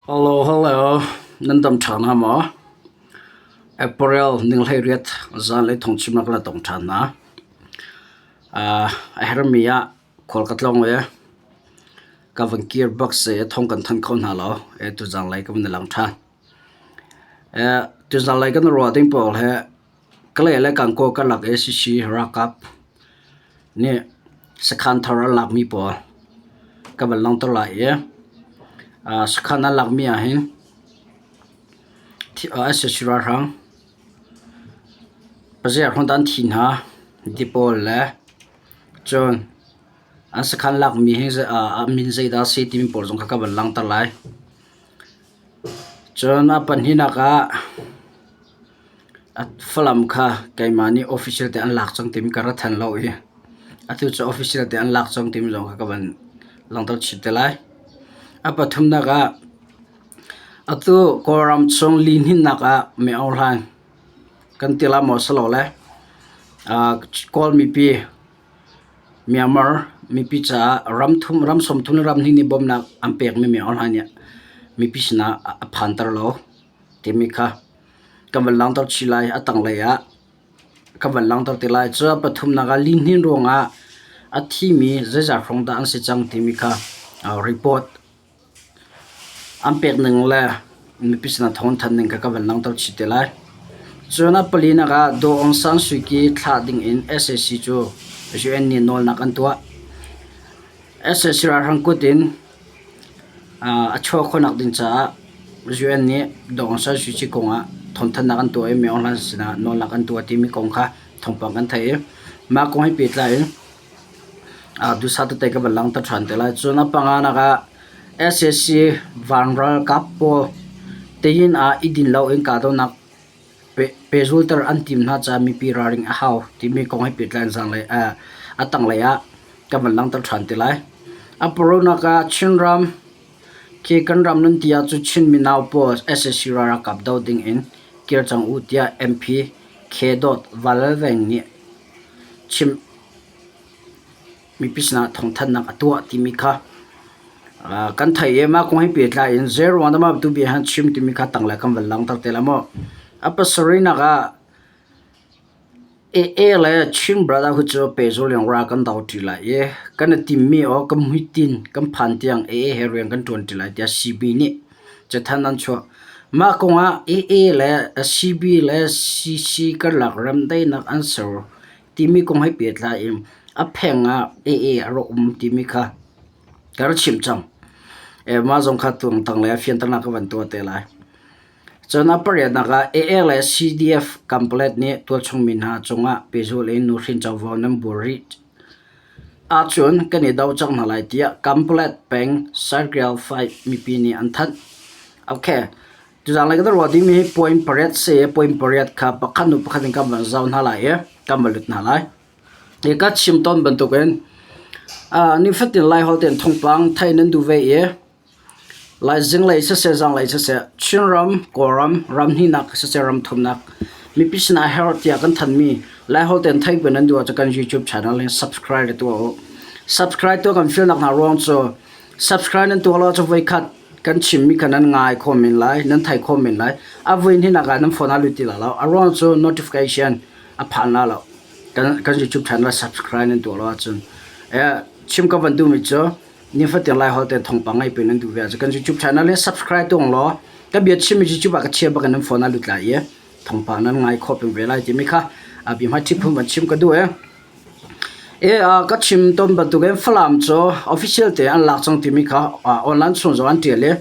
Hello, hello. Nan dam ṭhan hnga maw? April ninghleiriat zanlei thawngchimnak la tong ṭhan hna. Uh, a hermi ah khual ka tlawng i ka van kir bak si i thawng kan thanh kho hna lo. E tu zanlei ka van i lang ṭhan. E, tu zanlei kan ruah ding pawl he Kalay le Gangaw karlak i Sisi ralkap nih sakhan thar an lakmi pawl ka van langhter lai i sakhan an lakmi ahhin sac ralhrang paziah hrawng dah an thi hna ti pawl le cun an sakhan lakmi hi a min zeidah a si timi pawl zong kha ka van langhter lai. Cun a pahnihnak ah Falam kha keimah nih official te an lak cang timi ka ra than lo i atu cu official te an lak cang timi zong kha ka van langhter chih te lai. A pathumnak ah atu Kawlram chung lihninnak ah miohlan kan ti la maw si lo le Kawl mipi Myanmar mipi caah ram sawmthum le ram hnih nih bawmhnak an pekmi miohlan nih mipi sinah a phanter lo timi kha kan van langhter chih lai. A tanglei ah kan van langhter te lai. Cu a pathumnak ah lihnin ruangah a thimi zeizat hrawng dah an si cang timi kha report An pek ning le mipi sinah thawng an thanh ning kha ka van langhter chih te lai. Cun a palinak ah Daw Aung San Suu Kyi thlah ding in sac cu UN nih nawlnak an tuah. Sac ralhrang kut in a chuah khawhnak ding caah UN nih Daw Aung San Suu Kyi kong ah thawngthanhnak an tuah i Min Aung Hlaing sinah nawlnak an tuah timi kong kha thawngpang kan theih i mah kong he pehtlai in Duhsah tete ka van langhter ṭhan te lai. Cun a panganak ah sac van ralkap pawl tein ah i din loin kahdohnak pehzulter an tim hna caah mipi ralring a hau timi kong he pehtlai in zaanglei a tanglei ah ka van langhter ṭhan te lai. A paruknak ah Chinram khi kan ram nan ti ahcun Chin mino pawl sac ralkap doh ding in kir cang u tiah MP K. Valalveng nih chim mipi sinah thawngthanhnak a tuah timi kha kan theih i mah kong he pehtlai in zeiruang dah mah bantuk bia hi an chim timi kha tanglei kan van langhter te lai mu. A pasarihnak ah AA le Chin Brotherhood cu pehzul in ral kan do ṭi lai i kan i timmi aw kan hmuitinh kan phan tiang AA he rian kan ṭuan ṭi lai tiah CB nih cathanh an chuah. Mah kong ah AA le CB le CC karlak remdaihnak an ser timi kong he pehtlai in a pheng ah AA a rak um timi kha ka rak chimh cang. Mah zong kha tuangtang le fianternak ka van tuah te lai. Cun a pariatnak ah AA le CDF Kanpalet nih tualchung mi hna cungah pehzulh in nuhrin covo nan buar rih ahcun kan i do cang hna lai tiah Kanpalet peng Circle 5 mipi nih an thanh. Okay. Tuzaan lei kan ruah dingmi hi point pariat si i point pariat kha pakhat hnu pakhat in kan van zoh hna lai i kan van lut hna lai. Hi ka chim tawn bantukin nifatin Laiholh tein thawngpang theih nan duh ve i Lai zinglei siseh zanglei siseh Chinram, Kawlram, ram hnihnak siseh ram thumnak mipi sinah herh tiah kan thanmi Laiholh tein theih bu nan duh ahcun kan YouTube channel hi subscribe tuah u. Subscribe tuah kan fialnak hna ruang cu subscribe nan tuah lo ahcun voikhat kan chimmi kha nan ngai kho men lai, nan thei kho men lai. A voi hnihnak ah nan phone ah lut ti lai lo. A ruang cu notification a phan la lo. Kan, kan YouTube channel subscribe nan tuah lo ahcun. Eh, chim ka van duhmi cu nifatin Laiholh te thawngpang ngai pe nan duh ve ahcun kan YouTube channel hi subscribe tuang law ka bia chimmi YouTube ah ka chia bak in nan phone ah lut lai i thawngpang nan ngai khawh peng ve lai timi kha a bia hmai ṭhip phun van chim ka duh e. E ka chim tawn bantukin Falam cu official te an lak cang timi kha online chung zong an ṭial i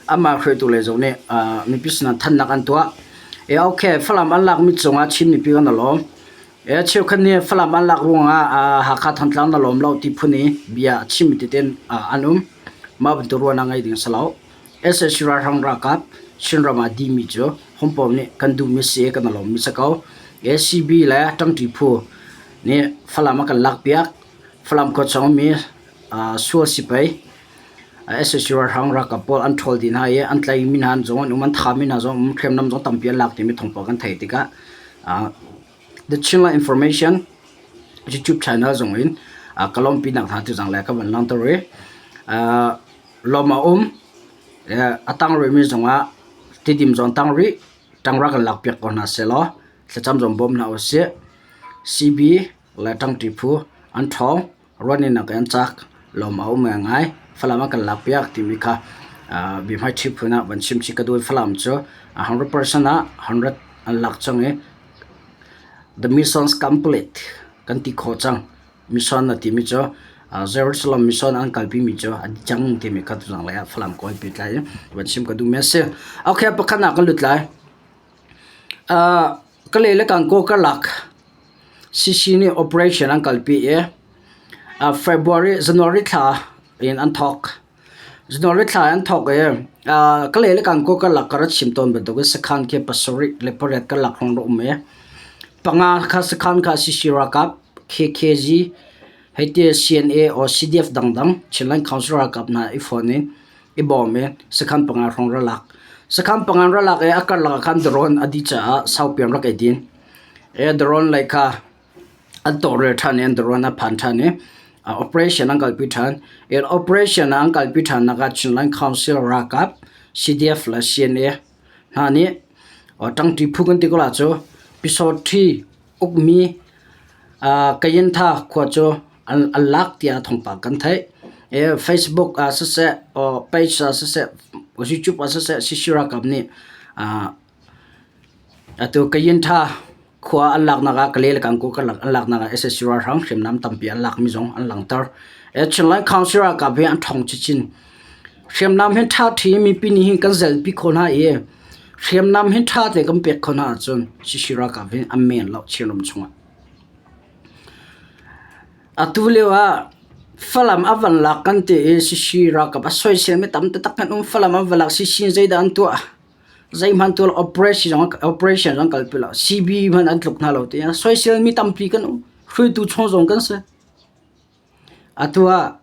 amah hruaitu lei zong nih mipi sinah thannak an tuah. E okay Falam an lakmi cungah Chin mipi kan i lawm. E cheukhat nih Falam an lak ruangah Hakha Thantlang na lawm lo ti phun i bia a chimmi tete an um. Mah bantuk ruahnak ngei ding a si lo. Sac ralhrang ralkap Chinram ah dihmi cu Hongpaw nih kan duhmi si i kan i lawmmi si ko. ACB le ṭangṭi phu nih Falam a kan lakpiak. Falam khua chungmi sual sipai sac ralhrang ralkap pawl an ṭhawl dih hna i an tlaimi hna zong an um, an thami hna zong an um, hriamnam zong tampi an lak timi thawngpang kan theih tikah The Chinland Information YouTube channel zong in ka lawmhpinak hna tuzang le ka van langhter i lawm a um. A tang rihmi zongah Tidim zong tang rih, ṭang rak kan lakpiak ko hna sehlaw thlacam zong bawm hna usih. CB le ṭangṭi phu an ṭhawng, ruan in an cak, lawm a um ngaingai. Falam an kan lakpiak timi kha biahmaiṭhi phun ah van chim chih ka duh i Falam cu 100% ah 100 an lak cang i the mission's complete kan ti khawh cang. Mission na timi cu Jerusalem mission an kalpimi cu a cang timi kha tuzang lei ah Falam kawl pehtlai in van chim ka duhmi a si. Okay, pakhat ah kan lut lai. Uh, ka le le kan ko karlak CC nih operation an kalpi i uh, February January thla in an thawk. January thla an thawk i uh, ka le le kan ko karlak ka ra chim tawn bantuk in sakhan khi pasarih le pariat karlak hrawng ra um i panga kha sakhan kha CC ralkap KKG hei ti CNA or CDF dangdang Chinland Council ralkap hna i fon in i bawm i sakhan panga hrawng ra lak. Sakhan panga ra lak i a karlak ah khan drone a dih caah saupi an rak i din. E drone lei kha an tawlrel ṭhan i an drone a phan ṭhan i operation an kalpi ṭhan. I operation an kalpi ṭhannak ah Chinland Council ralkap CDF le CNA hna nih ṭangṭi phu kan ti ko la cu Pyusawhti ukmi Kayintha khua cu an lak tiah thawngpang kan theih. Facebook ah siseh, page ah siseh, YouTube ah siseh, CC ralkap nih Atu Kayintha khua an laknak ah Kale le Kangkaw karlak an laknak ah sac ralhrang hriamnam tampi an lakmi zong an langhter. Chinland Council ralkap hi an ṭhawng chinchin. Hriamnam hi ṭha ṭhi mipi nih hin kan zelpi khawh hna i hriamnam hi ṭha te kan pek khawh hna ahcun CC ralkap hi an men lo Chinram chungah. Atu lio ah Falam a van lak kan ti i CC ralkap a soisel mi tam taktak kan um. Falam an va lak CC zeidah an tuah? Zeihmanh tuah lo operation zong operation zong kalpi lo CB hmanh an tluk hna lo ti soisel mi tampi kan um hruaitu chung zong kan si. Atu ah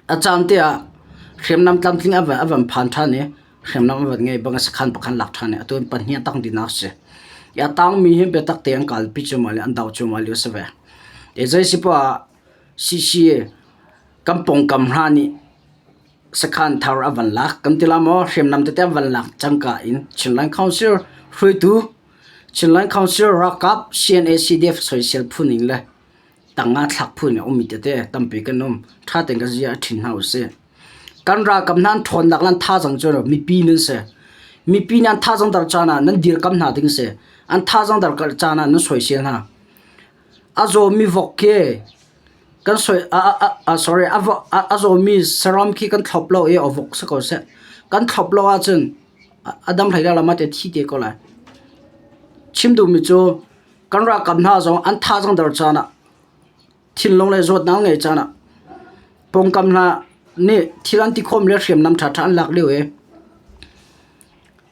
a caan te ah hriamnam tlamtling a van a van phan ṭhan i hriamnam a van ngei bang sakhan pakhat lak ṭhan i atu in pahnih a tang dihnak a si. I a tangmi hi biatak te an kalpi cuahmah le an doh cuahmah lio a si ve. I zei si poah ah CC kan pawngkam hna nih Sakhan thar a van lak kan ti la maw hriamnam tete an van lak cangka in Chinland Council hruaitu Chinland Council ralkap CNA CDF soisel phu ning le tangah thlak phu ning a ummi tete tampi kan um. Ṭha tein kan zia a ṭhin hna usih. Kan ralkap hna an ṭhawnnak le an thazaang cu mipi nan si. Mipi nih an thazaang dar caan ah nan dirkam hna ding si. An thazaang dar caan ah nan soisel hna. A zawmi vok khi Kan soi a sorry a a zawmi saram khi kan thlop lo i a vok si ko seh. Kan thlop lo ahcun a dam hlei lo ma te thi te ko lai. Chim duhmi cu kan ralkap hna zong an thazaang der caan ah thinlung le zawtnak ngei caan ah pawngkam hna nih thil an ti khawm le hriamnam ṭhaṭha an lak lio i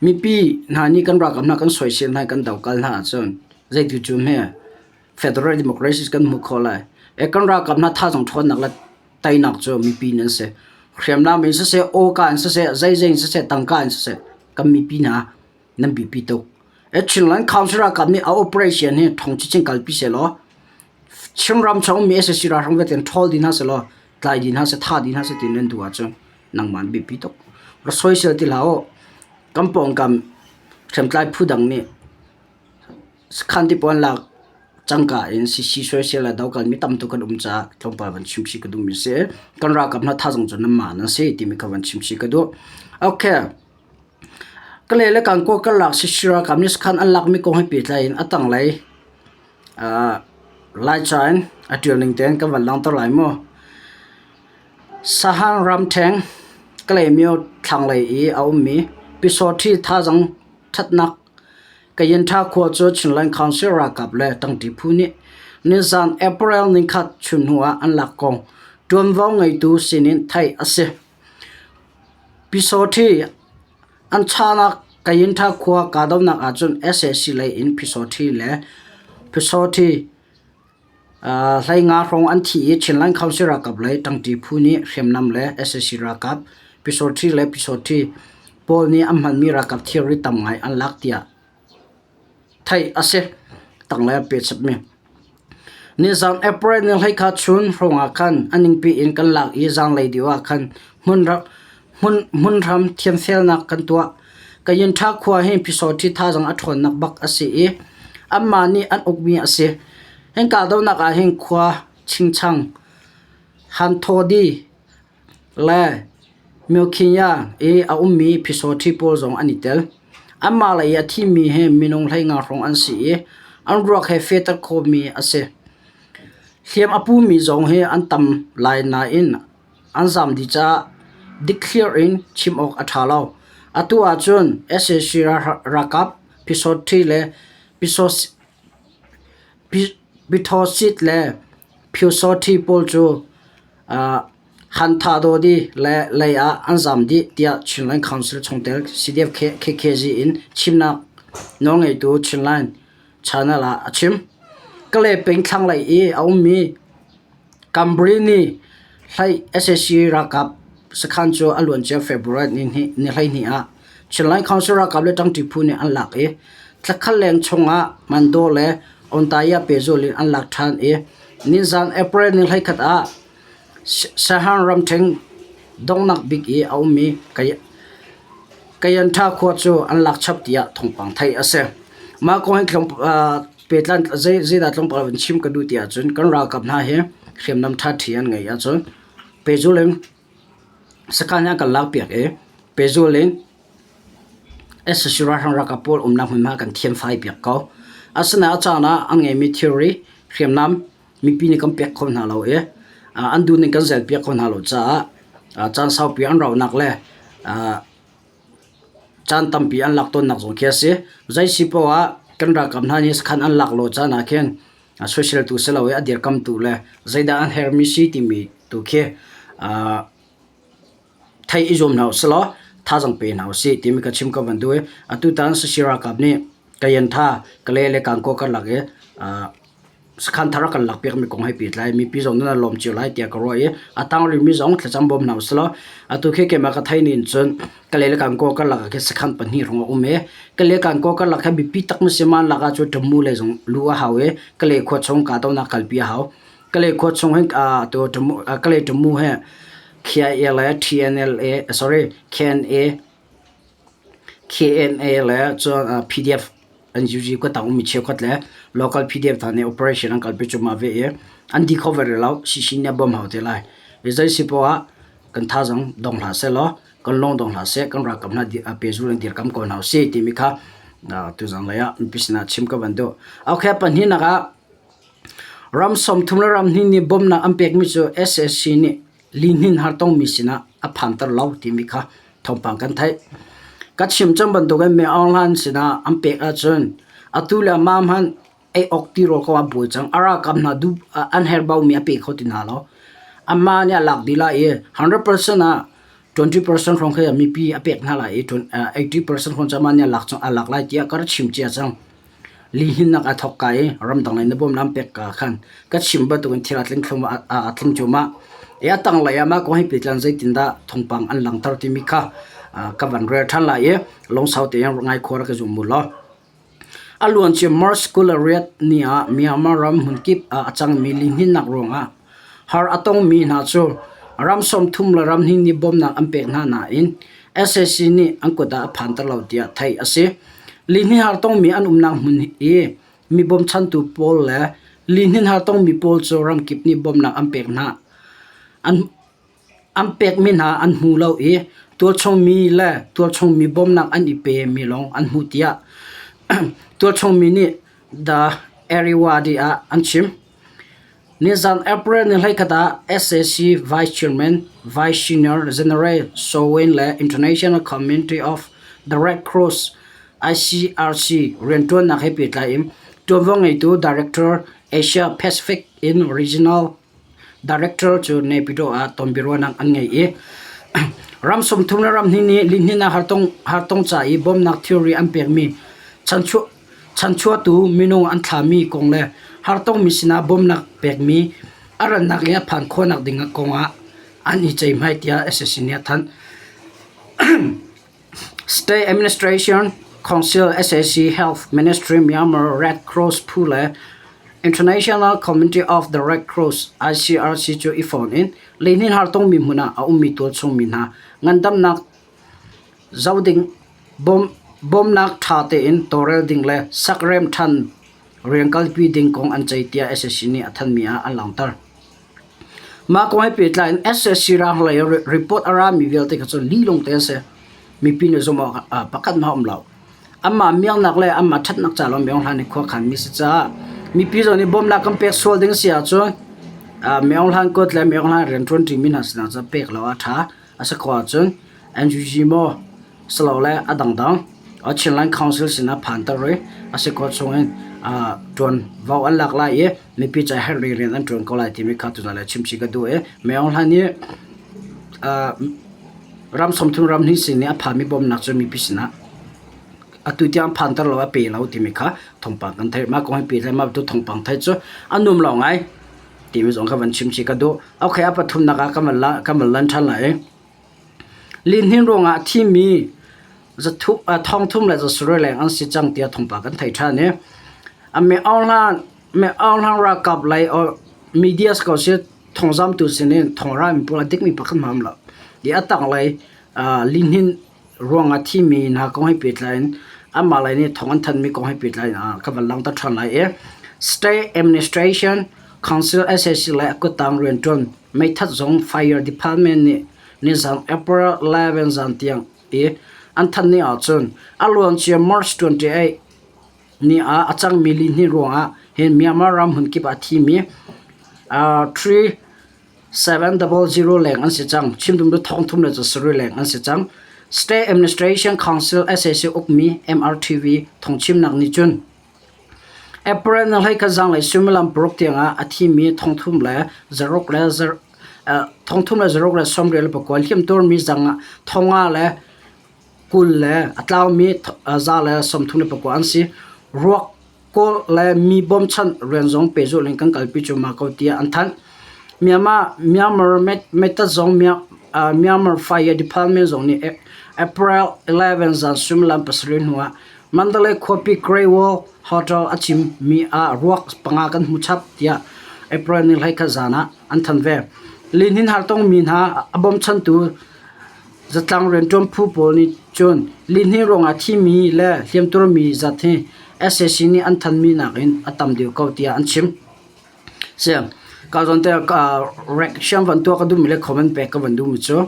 mipi hna nih kan ralkap hna kan soisel hna i kan dokal hna ahcun zeitu cu hme Federal democracy kan hmuh khawh lai. E kan ralkap hna thazaang ṭhawnnak le teinak cu mipi nan si. Hriamnam in siseh, awka in siseh, zeizei in siseh, tangka in siseh, kan mipi hna nan biapi tuk. E Chinland Council ralkap nih a operation hi ṭhawng chinchin kalpi sehlaw, Chinram chung mi sac ralhrang vialte in ṭhawl dih hna sehlaw, tlai dih hna seh, thah dih hna seh ti nan duh ahcun nangmah an biapi tuk. Ra soisel ti hlah u. Kan pawngkam hriamtlai phu dang nih Sakhan tipuan lak cangka in sisi soisel le dokal mi tam tuk kan um caah tlawmpal van chim chih ka duhmi si. Kan ralkap hna thazaang cu nanmah nan si timi kha van chim chih ka duh. Okay. Ka le le kan kaw karlak sisi ralkap nih sakhan an lakmi kong he pehtlai in a tanglei uh, Laica in a ṭial ning tein kan van langhter lai mu. Sahan ramṭheng Kalaymyo thlanglei i a ummi Pyusawhti thazaang ṭhatnak Kayintha khua cu Chinland Council ralkap le ṭangṭi phu nih nizan April nikhat chun hnu ah an lak kong ṭuanvo ngeitu sinin theih a si. Pyusawhti an chahnak Kayintha khua kahdohnak ahcun sac lei in Pyusawhti le Pyusawhti 15 hrawng an thi i Chinland Council ralkap lei ṭangṭi phu nih hriamnam le sac ralkap Pyusawhti le Pyusawhti pawl nih an hmanmi ralkap thilri tam ngai an lak tiah theih a si. Tanglei ah pehchapmi. Nizan April ni 12 chun hrawng ah khan a ningpi in kan lak i zaanglei deuh ah khan hmun. Hmunhram thiamfelnak kan tuah. Kayintha khua hi Pyusawhti thazaang a ṭhawnnak bak a si i anmah nih an ukmi a si. Hin kahdohnak ah hin khua chingchang Hanthawdi le Myokhinya i a ummi Pyusawhti pawl zong an i tel. Anmah lei i a thimi hi minung 15 hrawng an si i an ruak he fehter khawhmi a si. Hliam a pumi zong hi an tam lai nain an zaam dih caah dikthliar in chim awk a ṭha lo. Atu ahcun sac ralkap Pyusawhti le Pyithosit le Pyusawhti pawl cu Hanthadawdi lei ah an zaam dih tiah Chinland Council chungtel CDF KKG in chimnak nawlngeitu Chinland Channel ah a chim. Kalay peng thlanglei i a ummi Cambrini hlei sac ralkap sakhan cu a luancia February ni 12 ah Chinland Council ralkap le ṭangṭi phu nih an lak i thlakhat leng chungah Mandaw le Ontaya pehzulh in an lak ṭhan i nizan April ni 21 ah Sahang ramṭhen donghnak bik i a ummi Kayantha khua cu an lak chap tiah thawngpang theih a si. Mah kong hi pehtlan zeidah tlawmpal van chim ka duh ti ahcun kan ralkap hna hi hriamnam ṭhaṭhi an ngeih ahcun pehzulh in sakhan hi an kan lakpiak i pehzulh in sac ralhrang ralkap pawl umnak hmunhma kan thianfai piak ko. Asinain a caan ah an ngeihmi thilri hriamnam mipi nih kan pek kho hna lo i an duhning kan zelpiak kho hna lo caah caan saupi an rauhnak le Caan tampi an lak tawnnak zong khi a si. Zei si paoh ah kan ralkap hna nih sakhan an lak lo caan ah khin soiseltu si lo i a dirkamtu le zeidah an herhmi si timi tu khi theih i zuam hna usih law thazaang pe hna usih timi ka chim ka van duh i atutan sac ralkap nih Kayantha, Kalay le Kankaw karlak i Sakhan thar a kan lakpiakmi kong he pehtlai mipi zong nan lawm cio lai tiah ka ruah i a tang rihmi zong thlacam bawm hna usih law atu khi keimah ka theih ning cun Kalay le Kankaw karlak ah khin sakhan pahnih hrawng a um i Kalay le Kankaw karlak hi biapi tak na si man lak ah cu Tamu lei zong luh a hau i Kalay khua chung kahdohnak kalpi a hau. Kalay khua chung hin atu Kalay Tamu hi KIA le TNLA sorry KNA KNA le cun PDF NUG kuatang ummi cheukhat le local PDF hna nih operation an kalpi cuahmah ve i an di kho ve rih lo. CC nih a bawm hau te lai. I zei si poah ah kan thazaang dong hlah sehlaw kan lung dong hlah seh, kan ralkap hna pehzul in dirkam ko hna usih timi kha tuzang lei ah mipi sinah chim ka van duh. Okay, pahnihnak ah ram 30 le ram hnih nih bawmhnak an pekmi cu sac nih lihnin har tongmi sinah a phanter lo timi kha thawngpang kan theih. Ka chim cang bantukin mi Aung Hlan sinah an pek ahcun atu le amah hmanh ei awk tirawl ko ah buai cang. A ralkap hna duh an herhbaumi a pe kho ti hna lo. Amah nih a lak dih lai i 100% ah 20% hrawng khi mipi a pek hna lai i 80% hrawng cu amah nih a lak a lak lai tiah ka rak chim cia cang. Lihninnak aa thawk ka i ramdang lei na bawmnak an pek ka khan ka chim bantukin thil a tling a tling cuahmah. I a tanglei ah mah kong he pehtlai zeitindah thawngpang an langhter timi kha ka van rel ṭhan lai i lungsau tein ngai khawh rak i zum u law. A luancia March 28 ni ah Myanmar ram hmunkip ah a cangmi lihninnak ruangah Har a tongmi hna cu ram 30 le ram hnih nih bawmhnak an pek hna nain sac nih an kut ah a phanter lo tiah theih a si. Lihnin har tongmi an umnak hmun i mi bawmchantu pawl le lihnin har tongmi pawl cu ramkip nih bawmhnak an pek hna. An pekmi hna an hmu lo i tualchungmi le tualchungmi bawmhnak an i pemi lawng an hmu tiah tualchungmi nih The Irrawaddy ah an chim. Nizan April ni 21 ah sac Vice Chairman Vice Senior General Soe Win le International Committee of the Red Cross ICRC rianṭuannak he pehtlai in ṭuanvo ngeitu Director Asia Pacific in Regional Director cu Naypyidaw ah tonbiaruahnak an ngei i ram 30 le ram hnih nih lihnin ah hartong ca i bawmhnak thilri an pekmi Chanchuahtu minung an thlahmi kong le hartongmi sinah bawmhnak pekmi a rannak i a phan khawhnak ding kong ah an i ceihmai tiah sac nih a thanh. State Administration Council sac Health Ministry Myanmar Red Cross phu le International Committee of the Red Cross ICRC cu i fon in lihnin hartongmi hmun ah a ummi tualchungmi hna Ngandamnak zoh ding, bawmnak ṭha tein tawlrel ding le sakrem ṭhan rian kalpi ding kong an ceih tiah sac nih a thanhmi ah an langhter. Mah kong he pehtlai in sac ralhlei report a rami vialte kha cu lih lawngte an si. Mipi nih zumh awk pakhat hmanh a um lo. Anmah miaknak le anmah ṭhatnak ca lawng Myo Hlan nih khua khanmi si caah mipi zong nih bawmhnak kan pek sual ding si ahcun Myo Hlan kut le Myo Hlan rianṭuan ṭimi hna sinah cun pek lo a ṭha. A si ko ahcun NUG maw silole a dangdang Chinland Council sinah phanter i a si khawh chungin ṭuanvo an lak lai i mipi ca herh rian an ṭuan ko lai timi kha tuzaan le chimchih ka duh i Myo Hlan nih Ram 30 ram hnih sin nih a phanmi bawmhnak cu mipi sinah atu tiang phanter lo a pe lo timi kha thawngpang kan theih. Mah kong hi pehtlai mah bantuk thawngpang theih cu a nuam lo ngai timi zong kha van chim chih ka duh. Okay, a pathumnak ah kan van la kan van lan ṭhan lai i lihnin ruangah a thimi thongthum le zasarih leng an si cang tiah thawngpang kan theih ṭhan i a me Aung Hlan me Aung Hlan ralkap lei or media ko si thawngzamtu sinin thawng pawl a dikmi pakhat hmanh a um lo. I a tanglei lihnin ruangah thimi hna kong he pehtlai in anmah lei nih thawng an thanhmi kong he pehtlai in ka van langhter ṭhan lai i State Administration Council sac le a kuttang rianṭuan meithat zung Fire Department nih nizan April 11 zan tiang i an thanh ni ahcun a luancia March 28 ni ah a cangmi lihnin ruangah hin Myanmar ram hmunkip ah a thimi 3700 leng an si cang. Chimdum cu 3,000 le 7 leng an si cang. State Administration Council sac ukmi MRTV thawngchimnak nih cun April ni 21 zanglei suimilam paruk tiangah a thimi 3,000 le zaruk le 3,000 le zaruk le 94 hliamtuarmi zang 5,000 le 20 le a tlaumi 134 an si. Ruak kawl le mi bawmchanh rian zong pehzulh in kan kalpi cuahmah ko tiah an thanh. Myanmar, Myanmar Metat zong Myanmar Fire Department zong nih April 11 zan suimilam pasarih hnu ah Mandalay khuapi Great Wall Hotel a cimmi ah ruak panga kan hmu chap tiah April ni 21 zan ah an thanh ve. Lihnin hartongmi hna a bawmchantu Zatlang rianṭuan phu pawl nih cun lihnin ruangah thimi le hliamtuarmi zat hi sac nih an thanmi nakin a tam deuh ko tiah an chim. Ka zawn te reaction van tuah ka duhmi le comment pek ka van duhmi cu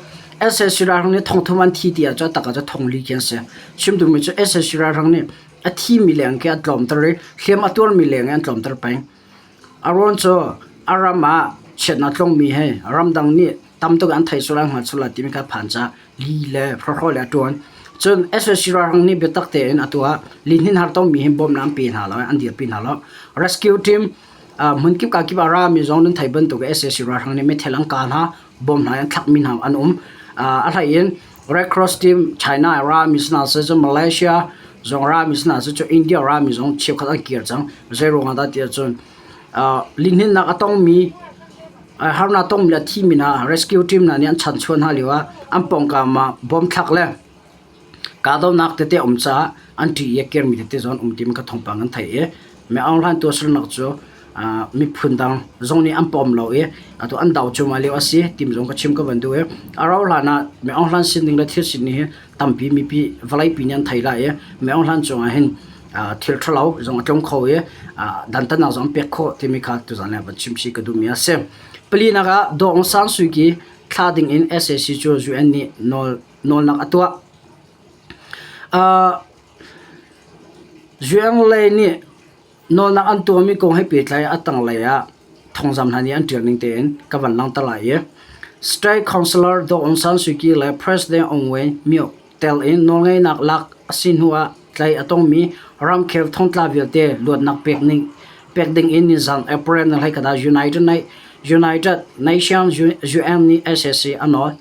sac ralhrang nih thongthum an thi ti ahcun a tak ah cun thongli khi an si. Chim duhmi cu sac ralhrang nih a thimi leng khi a tlawmter i hliam a tuarmi leng hi an tlawmter peng. A ruang cu a ram ah chiatnak tlungmi hi ramdang nih tam tuk an theih sual an hngalh sual lai timi kha phan caah li le hrawkhrol le a ṭuan. Cun sac ralhrang nih biatak tein atu ah lihnin har tongmi hi bawmhnak an pe hna lo i an dirpi hna lo. Rescue team hmunkip kakip ah a rami zong nan theih bantuk in sac ralhrang nih meithal an kah hna, bom hna an thlakmi hna an um. A hlei in Red Cross team China a rami si hna seh, cun Malaysia zong rami si hna seh, cun India rami zong cheukhat an kir cang. Zei ruangah dah ti ahcun lihninnak a tongmi harnak tongmi le a thimi hna rescue team hna nih an chanchuah hna lio ah an pawngkam ah bom thlak le Kahdohnak tete a um caah an ṭih i a kirmi tete zong an um timi kha thawngpang an theih i mi Aung Hlan tuahsernak cu miphun dang zong nih an pom lo i atu an do cuahmah lio a si timi zong ka chim ka van duh i a rauh hlan ah mi Aung Hlan sining le thil sining hi tampi mipi vawleipi nih an thei lai i mi Aung Hlan cungah hin thil ṭhalo zong a tlung kho i dantatnak zong an pek khawh timi kha tuzaan ah van chim chih ka duhmi a si. Palinak ah Daw Aung San Suu Kyi thlah ding in sac cu UN nih nawl nawlnak a tuah. Zuanglei nih nawlnak an tuahmi kong he pehtlai a tanglei ah thawngzam hna nih an ṭial ning tein ka van langhter lai i State Councilor Daw Aung San Suu Kyi le President Aung Win Myint tel in nawlngeihnak lak a si hnu ah tlaih a tongmi ramkhel thongtla vialte luatnak pek ning pek ding in nizan April ni 21 ah United United Nations UN nih sac a nawl.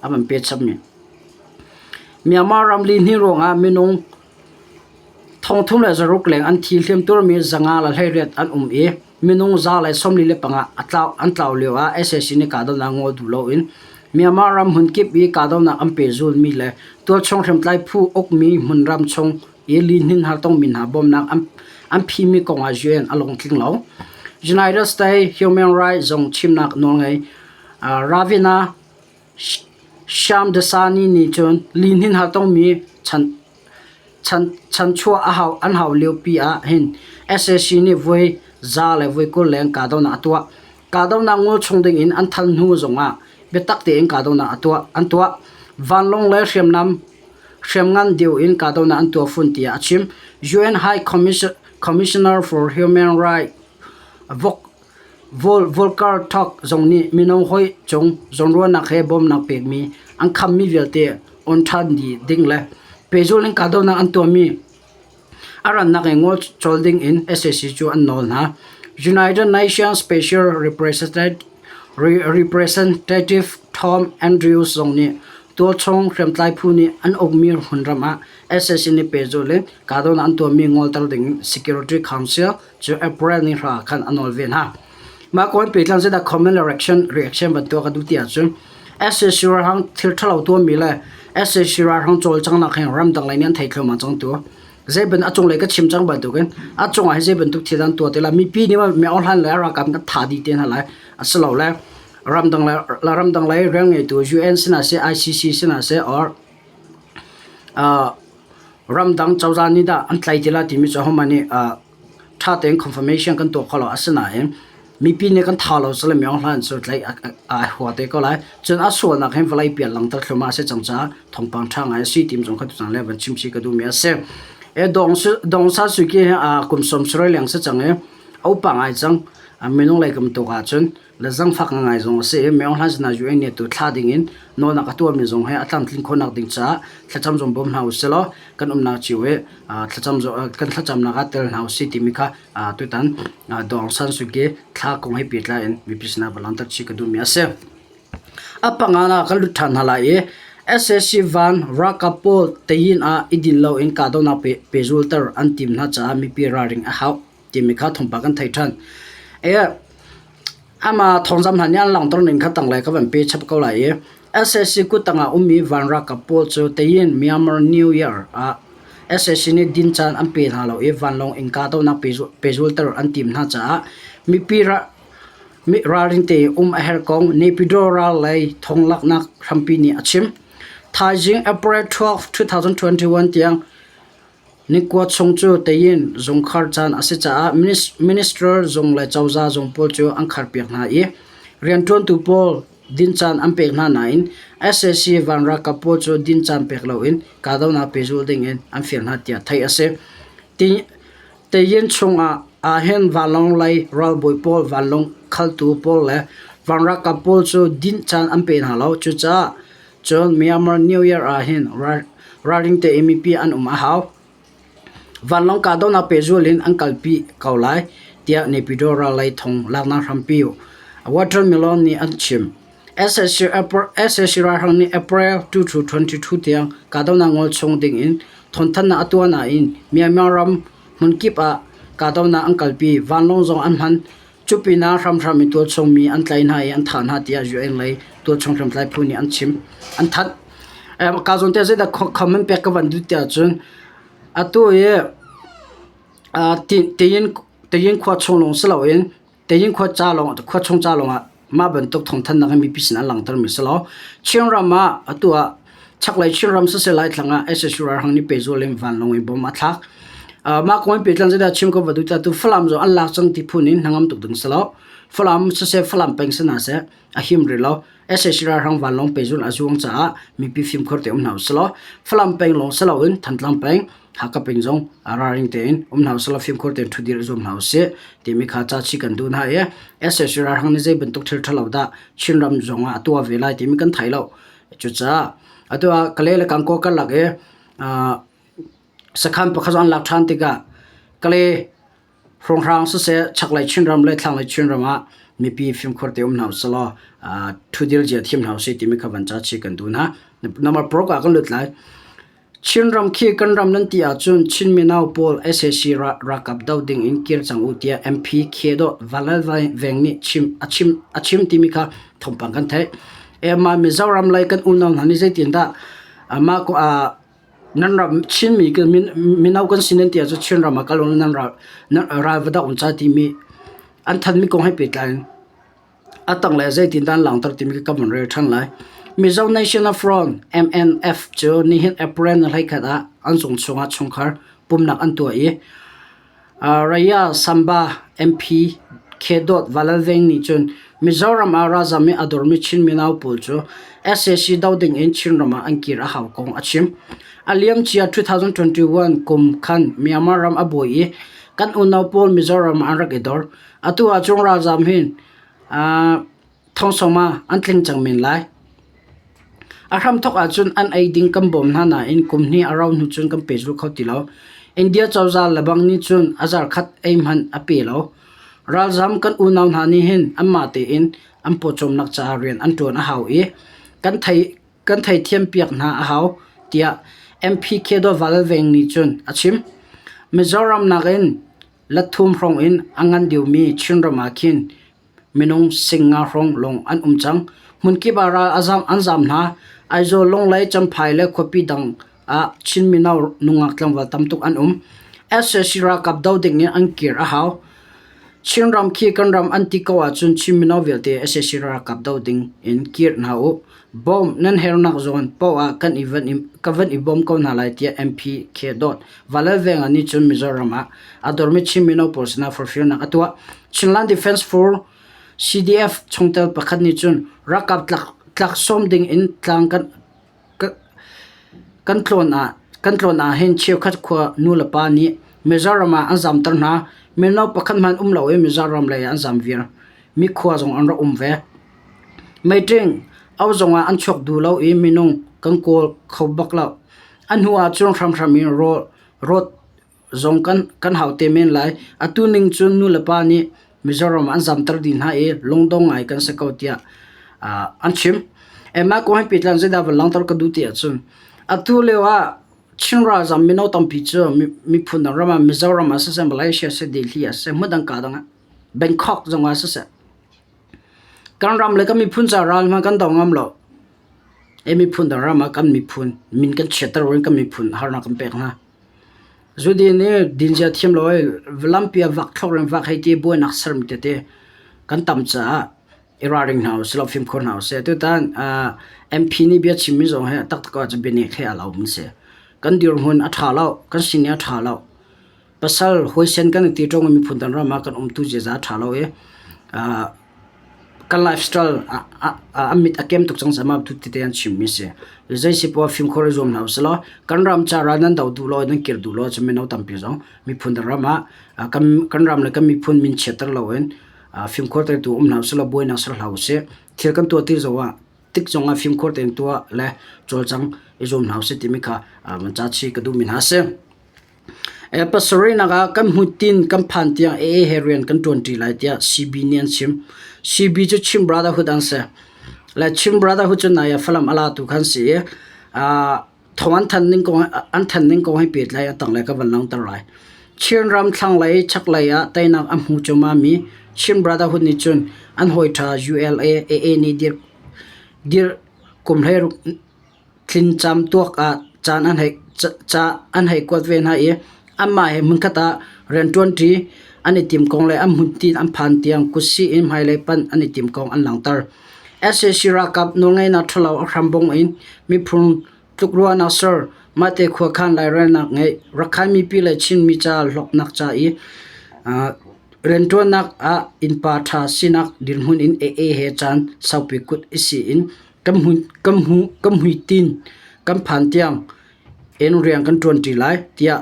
A van pet chapmi. Myanmar ram lihnin ruangah minung 3600 leng an thi hliamtuarmi 518 an um i minung 145 an tlau lio ah sac nih kahdohnak ngol duh loin Myanmar ram hmunkip i kahdohnak an pehzulmi le tualchung hriamtlai phu ukmi hmunram chung i lihnin hartongmi hna bawmhnak an phimi kongah UN a lungtling lo. United States Human Rights zung chimnak nawlngei Ravina. Shamdasani nih cun lihnin har tongmi chanchuah an hau liopi ah hin sac nih voi 120 leng kahdohnak a tuah. Kahdohnak ngol chung dingin an thal hnu zongah biatak tein kahdohnak an tuah. Vanlawng le hriamnam hriamngan deuh in kahdohnak an tuah fawn tiah a chim. UN High Commissioner for Human Rights Volker Turk zong nih mino hawi cung zawnruahnak he bawmhnak pekmi an khammi vialte on ṭhan dih ding le pehzulh in kahdohnak an tuahmi a rannak in ngol cawl ding in sac cu an nawl hna. United Nations Special Representative Tom Andrews zong nih tualchung hriamtlai phu nih an ukmi hmunram ah sac nih pehzulh in kahdohnak an tuahmi ngolter ding in Security Council cu April ni hra khan a nawl ve hna. Mah kawn pehtlang zeidah comment le reaction reaction bantuk ka duh ti ahcun SAC ralhrang thil ṭhalo tuahmi le SAC ralhrang cawlcanghnak hi ramdang lei nih an thei thluahmah cang tu. Zei ban a cunglei ka chim cang bantukin a cungah hi zei bantuk thil an tuah ti lai mipi nih mi hlan le ralkap kan tha dih te hna lai asilo le ramdang le ramdang lei rian ngeitu UN sinah seh ICC sinah seh or ramdang cozah nih dah an tlai ti lai timi cu ahohmanh nih ṭha tein confirmation kan tuah kho lo. Asinain mipi nih kan tha lo cu le Myaung Hlan cu tlaih ai hua te ko lai. Cun a sualnak hin vawlei pial langhter thluahmah a si cang caah thawngpang ṭha ngai a si ti zong kha tutan le van chim chih ka duhmi a si. E Dong San Suu Kyi hi kum 70 leng si cang i a upa ngai cang. Minung lei kum tuk ahcun le zangfak ngai zong a si i Myaung Hlan sinah UN nih tu thla ding in nawlnak a tuahmi zong he a tlamtlin khawhnak ding caah thlacam zong bawm hna usih law kan umnak cio i thlacam kan thlacamnak ah tel hna usih timi kha tutan Daw Aung San Suu Kyi thla kong he pehtlai in mipi sinah va langhter chih ka duhmi a si. A panga ah kan lut ṭhan hna lai i sac van ralkap pawl Tayin ah i din loin kahdohnak pehzulter an tim hna caah mipi ralring a hau timi kha thawngpang kan theih ṭhan. Amah thawngzamh hna nih an langhter ning kha tanglei ka van pe chap ko lai i sac kuttang ah ummi van ralkap pawl cu Tayin Myanmar New Year ah sac nih din caan an pe hna lo i vanlawng in kahdohnak pehzulter an tim hna caah mipi ralring tein um a herh kong Naypyidaw ral lei thonglaknak hrampi nih a chim. Thaizing April 12, 2021 tiang Nikua chung cu Tayin zung khar caan a si caah minister zung le cozah zung pawl cu an kharpiak hna i rianṭuantu pawl din caan an pek hna nain sac van ralkap pawl cu din caan pek loin kahdohnak pehzulh dingin an fial hna tiah theih a si. Tayin chungah ahhin vanlawng lei ralbawi pawl, vanlawng khaltu pawl le van ralkap pawl cu dinh caan an pe hna lo. Cucaah Cun Myanmar New Year ah hin ralring tein mipi an um a hau. Vanlawng kahdohnak pehzul in an kalpi ko lai tiah Naypyidaw ral lei thong laknak hrampi Watermelon nih an chim. SAC ralhrang nih April 22 tiang kahdohnak ngol chung ding in thawngthanhnak a tuah nain Myanmar ram hmunkip ah kahdohnak an kalpi. Vanlawng zong an hman. Cu pinah hramhram in tualchung mi an tlaih hna i an thah hna tiah UN lei tualchung hriamtlai phu nih an chim. An thanh. Ka zawn te zeidah comment pek ka van duh tiah cun atu i Tayin khua chung lawng si loin Tayin khua ca lawng khua chung ca lawng ah mah bantuk thawngthanhnak hi mipi sin an langhter mi si lo. Chinram ah atu ah Chaklei Chinram siseh Laitlang ah sac ralhrang nih pehzul in vanlawng in bomb a thlak. Mah kong in pehtlang zeidah chim ko va duh tu Falam zong an lak cang ti phun in hnangam tuk ding si lo. Falam siseh Falam peng si hna seh a him rih lo. sac ralhrang vanlawng pehzul a zuang caah mipi fimkhur te um hna usih law Falam peng lawng si loin Thantlang peng Hakha peng zong ralring tein um hna usih law fimkhur tein ṭhudir i zuam hna usih timi kha ca chih kan duh hna i sac ralhrang nih zei bantuk thil ṭhalo dah Chinram zong ah a tuah ve lai timi kan thei lo. Cucaah atu ah Kalay le Gangaw karlak i sakhan pakhat an lak ṭhan tikah Kalay hrawnghrang siseh chaklei Chinram le thlanglei Chinram ah mipi fimkhur te um hna usih law ṭhudir zia thiam hna usih timi kha van ca chih kan duh hna. Number paruk ah kan lut lai. Chinram khi kan ram nan ti ahcun Chin mino pawl sac ralkap doh ding in kir cang u tiah MP Khe Dawh Vanlalveng nih a chim timi kha thawngpang kan theih. Mah Mizoram lei kan unau hna nih zeitindah mah nan ram Chinmi mino kan si nan ti ahcun Chinram ah kal u nan ral va doh un ca timi an thanmi kong he pehtlai in A tanglei ah zeitindah an langhter timi ka van rel ṭhan lai. Mizo National Front (MNF) cu nihin April ni 21 ah an zung chungah chungkhar pumhnak an tuah i Raya Samba MP Khedawt Valalveng nih cun Mizoram ah ralzam i a dormi Chin mino pawl cu sac doh ding in Chinram ah an kir a hau kong a chim. A liamcia 2021 kum khan Myanmar ram a buai i kan unau pawl Mizoram ah an rak i dor. Atu ahcun ralzam hi Thongsawma an tling cang men lai. A hramthawk ahcun an ei ding kan bawm hna nain kum hnih a rauh hnu cun kan pehzulh kho ti lo. India cozah lebang nih cun a zarkhat ei hmanh a pe lo. Ralzam kan unau hna nih hin anmah tein an pawcawmnak caah rian an ṭuan a hau i kan thei kan theithiam piak hna a hau tiah MP Khedaw Veng nih cun a chim. Mizoram nakin latthum hrawng in a ngan deuhmi Chinram ah khin Minung singnga hrawng lawng an um cang. Hmunkip ah ral an zam hna. Aizawl, Lunglei, Champhai le khuapi dang ah Chin mino nungak tlangval tam tuk an um. Sac ralkap do ding in an kir a hau. Chinram khi kan ram an ti ko ahcun Chin mino vialte sac ralkap do ding in kir hna u. Bawm nan hernak zawn paoh ah kan i van i, ka van i bawm ko hna lai tiah MP Khe Dawt Valalvenga nih cun Mizoram ah a dormi Chin mino pawl sinah forhfialnak a tuah. Chinland Defence Force CDF chungtel pakhat nih cun ralkap tlak, tlak sawm ding in tlang kan, kan tlawn ah kan tlawn ah hin cheukhat khua nulepa nih Mizoram ah an zamter hna. Mino pakhat hmanh um lo i Mizoram lei ah an zam viar. Mi khua zong an rak um ve. Meeting au zong ah an chuak duh lo i minung kan kawl kho bak lo. A hnu ah cun hramhram in rawl rawt zong kan, kan hau te men lai. Atu ning cun nulepa nih Mizoram an zamter dih hna i lungdong ngai kan si ko tiah uh, an chim. Mah kong he pehtlai zeidah van langhter ka duh ti ahcun atu lio ah Chin ralzam mino tampi cu miphun dang ram ah Mizoram ah siseh, Malaysia siseh, Delhi ah siseh, hmun ka dang ah Bangkok zong ah siseh kan ram le kan miphun ca ral hmanh kan do ngam lo. E miphun dang ram ah kan miphun min kan chiatter in kan miphun harnak kan pek hna. Zudin i dinzia thiam lo i lampi ah vak thlok in vak hei ti buainak sermi tete kan tam caah i ralring hna usih law fimkhur hna usih. Tutan MP nih bia chimmi zong hi taktak ahcun bianek he aa lomi si. Kan dirhmun a ṭha lo, kan sining a ṭha lo. Pasal huaisen kan i ti ṭung i miphun dang ram ah kan umtu ziaza a ṭha lo i kan lifestyle a mit a kem tuk cang caah mah tete an chimmi si. Zei si poah fimkhur i zuam hna usih law kan ram ca ral nan do duh lo nan kir duh lo ahcun mino tampi zong miphun dang ram ah kan ram le kan miphun min chiatter loin fimkhur tertu um hna usih law buainak ser hlah usih. Thil kan tuah ti zong ah tik zong ah fimkhur tein tuah le cawlcang i zuam hna usih timi kha van ca chih ka duhmi hna a si. Pasarihnak ah kan hmuitinh kan phan tiang AA he rian kan ṭuanṭi lai tiah CB nih an chim. CB cu Chin Brotherhood an si. Le Chin Brotherhood cu nai ah Falam a latu kha an si i thawng an thanh ning kong an thanh ning kong he pehtlai a tanglei ka van langhter lai. Chinram thlanglei chaklei ah teinak a hmu cuahmahmi Chin Brotherhood nih cun an hawiṭha ULA AA nih dir, dir kum 16 Tlincam tuak ah caan an hei ca an hei kuat ve hna i anmah he hmunkhat ah rianṭuanṭi an i tim kong le an hmuntin an phan tiang kutsih in hmailei panh an i tim kong an langhter. Sac ralkap nawlngeihnak ṭhalo a hrambung in miphun tlukruahnak ser, mahte khuakhan lairelnak ngeih, Rakhine mipi le Chinmi ca hlawknak ca i rianṭuannak ah innpa ṭha sinak dirhmun in AA he caan saupi kut i si in Kan hmuitinh kan phan tiang in rian kan ṭuanṭi lai tiah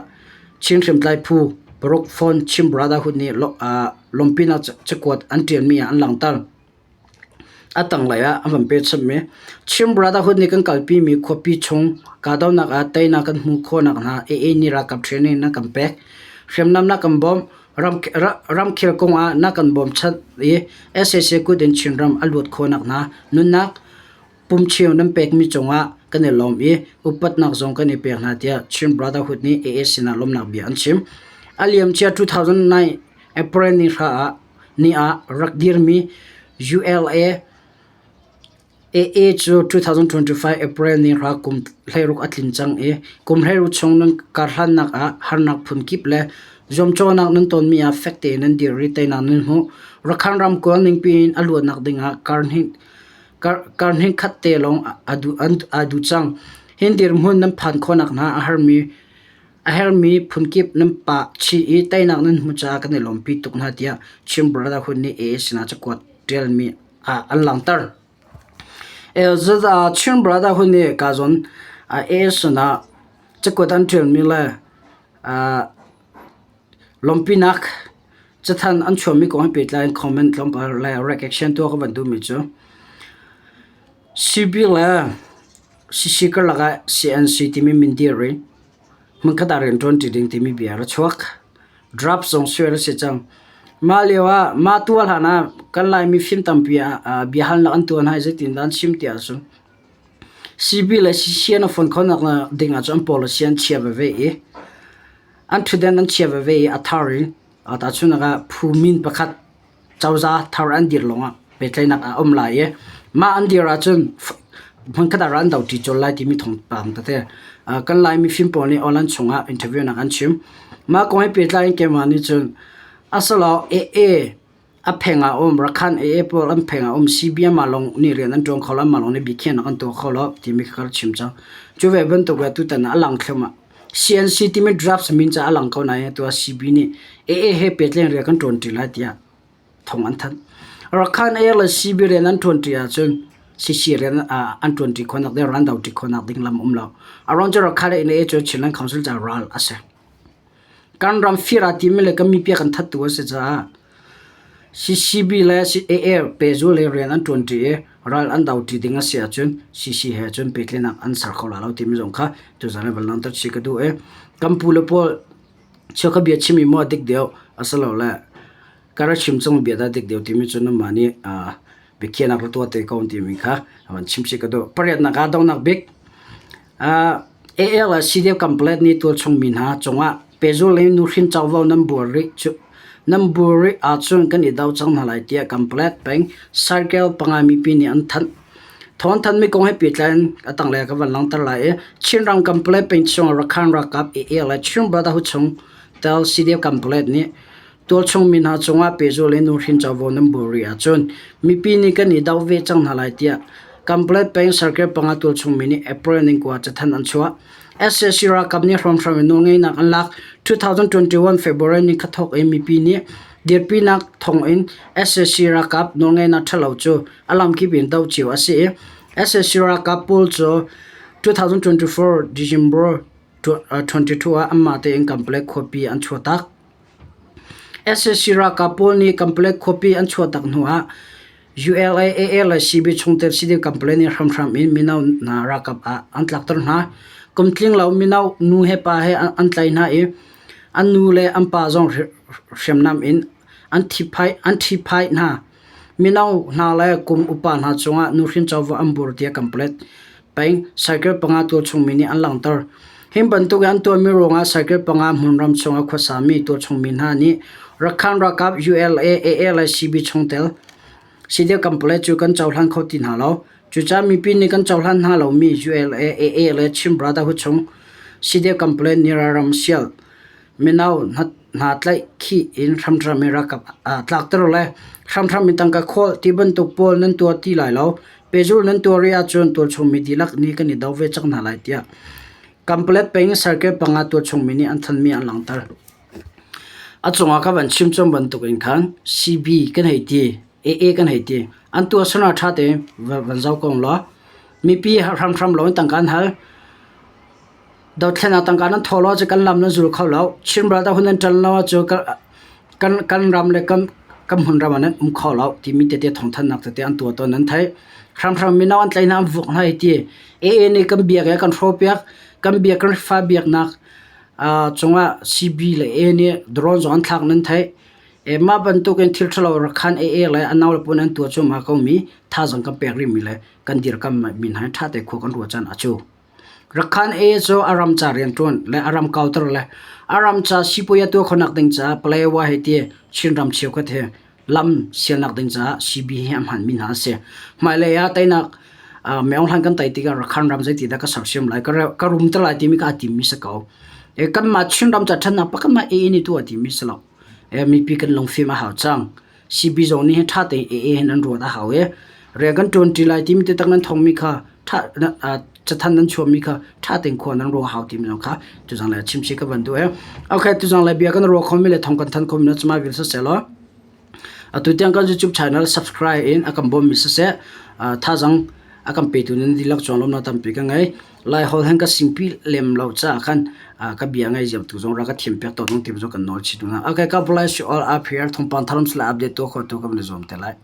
Chin hriamtlai phu paruk phone Chin Brotherhood nih lawmhpinak cakuat an ṭialmi ah an langhter. A tanglei ah an van pechanmi Chin Brotherhood nih kan kalpimi khuapi chung kahdohnak ah teinak kan hmuh khawhnak hna AA nih ralkap training na kan pek. Hriamnam na kan bawmh. Ramkhel kong ah na kan bawmchanh i sac kut in Chinram a luat khawhnak hna nunnak pumcheu nan pekmi cungah kan i lawm i upatnak zong kan i pek hna tiah Chin Brotherhood nih AA sinah lawmhnak bia an chim. A liamcia 2009 April ni hra ah ni ah rak dirmi ULA AA cu 2025 April ni hra kum 16 a tlin cang i kum 16 chung nan karhlannak ah harnak phunkip le zuamcawhnak nan tonmi ah fek tein nan dir i teinak nan hmuh. Rakhine ramkulh ningpi in a luatnak dingah karhnih Karhnih khat te lawng aa duh cang. Hi dirhmun nan phan khawhnak hna a herhmi phunkip nan pah chih i teinak nan hmuh caah kan i lawmpi tuk hna tiah Chin Brotherhood nih AA sinah cakuat ṭialmi ah an langhter. Chin Brotherhood nih ka zawn AA sinah cakuat an ṭialmi le lawmhpinak cathanh an chuahmi kong he pehtlai in comment tlawmpal le reaction tuah ka van duhmi cu CB le CC karlak ah CNC timi min dir i hmunkhat ah rianṭuanṭi ding timi bia a ra chuak. Draft zong sual a si cang. Mah lio ah mah tuah hlan ah kan Laimi fim tampi ah biahalnak an tuah hna i zeitindah an chim ti ahcun CB le CC an i fonh khawhnak ding ahcun an policy an chia veve i an ṭhutden an chia veve i a thar in tahchunhnak ah phu min pakhat cozah thar an dir lawngah pehtlaihnak a um lai i mah an dir ahcun hmunkhat ah an doṭi colh lai timi thawngpang tete kan Lai mifim pawl nih online chungah interview nak an chim. Mah kong he pehtlai in keimah nih cun asilo AA a pheng ah um Rakhan AA pawl an pheng ah um CBM ah lawng nih rian an ṭuan kho lo anmah lawng nih biakhiahnak an tuah kho lo timi kha ka rak chim cang. Cu ve bantuk le tutan ah a lang thluahmah. CNC timi drafts min ca a lang ko nain atu ah CB nih AA he pehtlaih rian kan ṭuanṭi lai tiah thawng an thanh. Rakhan Air le CB rian an ṭuanṭi ahcun CC rian an ṭuanṭi khawhnak ding ran doṭi khawhnak ding lam um lo. A ruang cu Rakhan Air cu Chinland Council ca ral a si. Kan ram fir aa timi le kan mipi a kan thattu a si caah CCB le AA pehzul in rian an ṭuanṭi i ral an doṭi ding a si ahcun CC he cun pehtlaihnak an ser kho lai lo timi zong kha tuzaan ah van langhter chih ka duh i kan pule pawl chiakha bia chimmi maw a dik deuh asilole ka rak chim cangmi bia dah a dik deuh timi cu nanmah nih biakhiahnak ra tuah te ko timi kha van chim chih ka duh. Pariatnak ah donghnak bik AL le CDF Kanpalet nih tualchung mi hna cungah pehzulh in nuhrin covo nan buar rih cu nan buar rih ahcun kan i do cang hna lai tiah Kanpalet peng Circle panga mipi nih an thanh. Thawngthanhmi kong he pehtlai in a tanglei ah ka van langhter lai i Chinram Kanpalet peng chung Rakhine ralkap AA le Chin Brotherhood chung tel CDF Kanpalet nih Tualchung mi hna cungah pehzulh in nuhrin covo nan bur rih ahcun mipi nih kan i doh ve cang hna lai tiah Kanpalet peng Circle panga tualchung mi nih April ningkua cathanh an chuah. Sac ralkap nih hrawmhram in nawlngeihnak an lak. 2021 February ni kha thawk in mipi nih dirpinak thawng in sac ralkap nawlngeihnak ṭhalo cu a lamkip in doh cio a si i sac ralkap pawl cu 2024 December 22 ah anmah tein Kanpalet khuapi an chuahtak. Sac ralkap pawl nih Kanpalet khuapi an chuahtak hnuah ULA, AA le CB chungtel si ding Kanpalet nih hramhram in mino hna ralkap ah an tlakter hna. Kum tling lo mino nu he pa he an tlaih hna i an nu le an pa zong hriamnam in an ṭhiphaih hna. Mino hna le kum upa hna cungah nuhrin covo an bur tiah Kanpalet peng cycle panga tualchungmi nih an langhter. Hi bantuk in an tuahmi ruangah cycle panga hmunram chungah khuasami tualchungmi hna nih Rakhine ralkap ULA, AA le CB chungtel CDF Kanpalet cu kan cohlan kho ti hna lo. Cucaah mipi nih kan cohlan hna lomi ULA, AA le Chin Brotherhood chung CDF Kanpalet nih ralram sial mino hna tlaihkhih in hramhram in ralkap aa tlakter le hramhram in tangka khawl ti bantuk pawl nan tuah ti lai lo. Pehzulh nan tuah rih ahcun tualchungmi dihlak nih kan i do ve cang hna lai tiah Kanpalet peng Circle panga tualchungmi nih an thanmi an langhter. A cungah ka van chim cang bantuk in khan CB kan hei ti, AA kan hei ti. An tuahsernak ṭha tein van zoh ko law mipi hramhram lo in tangka an hal. Dothlennak tangka nan thaw lo ahcun kan lam nan zul kho lo. Chin ral hun nan ṭan lo ahcun kan kan ram le kan kan hmunram ah nan um kho lo timi tete thawngthanhnak tete an tuah tawn nan theih. Hramhram mino an tlaih hna an vuk hna hei ti. AA nih kan biak i kan hrawhpiak. Kan biak kan fa biaknak cungah CB le A nih drone zong an thlak nan theih. E mah bantukin thil ṭhalo rakhan AA le a nau le pawl an tuah cuahmah ko mi thazaang kan pek rihmi le kan dirkamh mi hna hi ṭha te khua kan ruah caan a cu. Rakhan A cu a ram ca rianṭuan le a ram kauter le a ram ca sipuai a tuah khawhnak ding caah Palawa hei ti Chinram cheukhat hi lam sialnak ding caah CB hi a hmanmi hna an si. Hmailei ah teinak Myeong hlan kan tei tikah Rakhan ram zeiti dah ka sersiam lai, ka rum te lai timi kha a timmi si ko. Kanmah Chinram ca ṭhatnak pakhat mah AA nih tuah a timi si lo. Mipi kan lungfim a hau cang. CB zong nih hin ṭha tein AA hin an ruat a hau i. Rian kan ṭuanṭi lai timi te tak nan thongmi kha ṭha cathanh nan chuahmi kha ṭha tein khua nan ruah hau timi zong kha tuzang le chim si ka van duh e. Okay, tuzang le bia kan ruah khomi le thong kan than khomi na cuma vil siseh law atu tiang kan YouTube channel subscribe in a kan bawmmi siseh thazang a kan petu nan dihlak chuang lawmnak tampi ka ngei. Lai holh hen ka singpi lem lo caah khan ka bia ngei ziam tu zong ra ka thiam piak to ding ti zong kan nawl chih hna. Okay, God bless you all up here. Thongpang tharam sila update tu kho tu kan i zuam te lai.